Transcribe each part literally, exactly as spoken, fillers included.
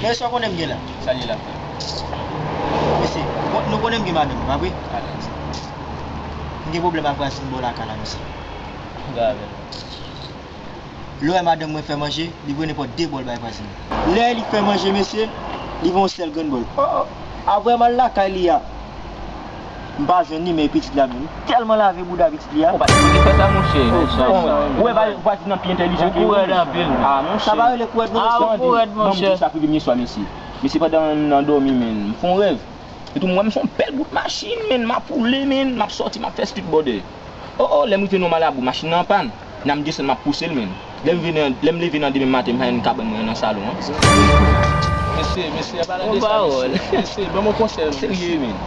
Mesye, w konnen m gen la. Sa l ye la, frè? Mesye, bon, nou konnen m gen madanm, pa vre? Alèz. M gen pwoblèm ak vwazin bò lakay la, mesye. Gade. Lè w wè madanm mwen fè manje, li voye nenpòt de bòl bay vwazin. Lè li fè manje, mesye, li voye yon sèl grenn bòl. Oh, oh. Apre m al lakay li a, m pa jwenn li, men pitit la menm. M tèlman lave bouda pitit li a. Ou pa t sipoze fè sa, monchè. Ou wè, vwazin nan pi entèlijan ke ou. Ou kou rèd anpil. Ah, monchè. Sa pa rele kou rèd, non, mesye. Ah, ou kou rèd, monchè. Ban m di sa k rive m yè swa, mesye. Mesye, pandan m nan dòmi, menm, m fè yon rèv. Epi m wè m se yon bèl bout machin, menm, m ap woule, menm, m ap sòti, m ap fè street bòdè. Oh, oh, lè m rive nan Malabou, machin nan anpàn. Nan m desann, m ap pouse l, menm. Lè m vini, lè m leve nan demen maten, m pa jwenn kabann mwen nan salon an. Mesye, mesye, an palan de sa, mesye, mesye, ban m yon konsèy, non, mesye. Serye, menm.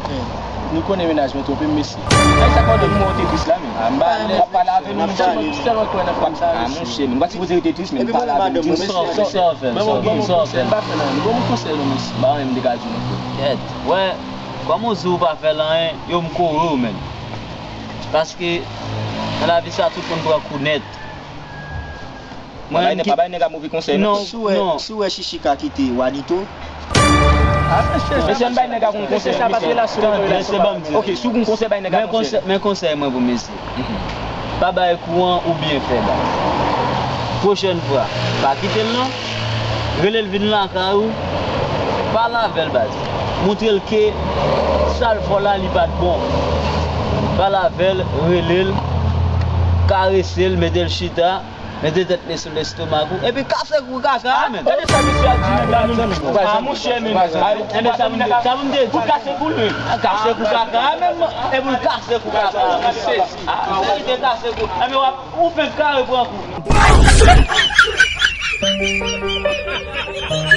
Nou konnen mennaj mwen twonpe m, mesye. Ay, sa k fè w te nimewo Tetris la, menm. Ah, m pa alèz, w ap pale avè nou, mesye. M tèlman, tèlman kwè nan fòm sa, mesye. Ah, monchè, menm. Ou pa t sipoze ret Tetris, menm. Epi m renmen madanm mwen, mesye. Sa w fè, sa w fè, sa w fè. Ban m yon konsèy, m pa fè l anyen. Ban m yon konsèy, non, mesye. M pa renmen m te ka di w, non, frè. Kèt, wè, kòm ou di w pa fè l anyen, yo m kore w, menm. Paske, nan lavi sa, tout moun pran kou nèt. Mwen, pa bay nèg a move konsèy, non. Si w wè, si w wè Chichi ka kite Wanito. Mesye, ann bay nèg a konn konsèy, mesye. Tande, mesye, ban m di. Ok, si w konn konsèy, bay nèg a konsèy. Men konsèy mwen pou mesye. Pa bay kou an oubyen fè bak. Pwochèn fwa, pa kite l non. Rele l vin lakay ou. Pale avè l, baz. Montre l ke sa l fè w la, li pa t bon. Pale avè l, rele l, karese l, mete l chita. Mete tèt li sou lestomak ou, epi kase kou kaka a, menm. Gade sa mesye a di menm la, zanmi. Ah, monchè, menm. Tande sa pou m te, sa pou m te di. Pou kase kou l, menm. Kase kou kaka a, menm. Epi l kase kou kaka a, menm. Ah, se li te kase kou. Enben, w ap, ou fenk kare pran kou.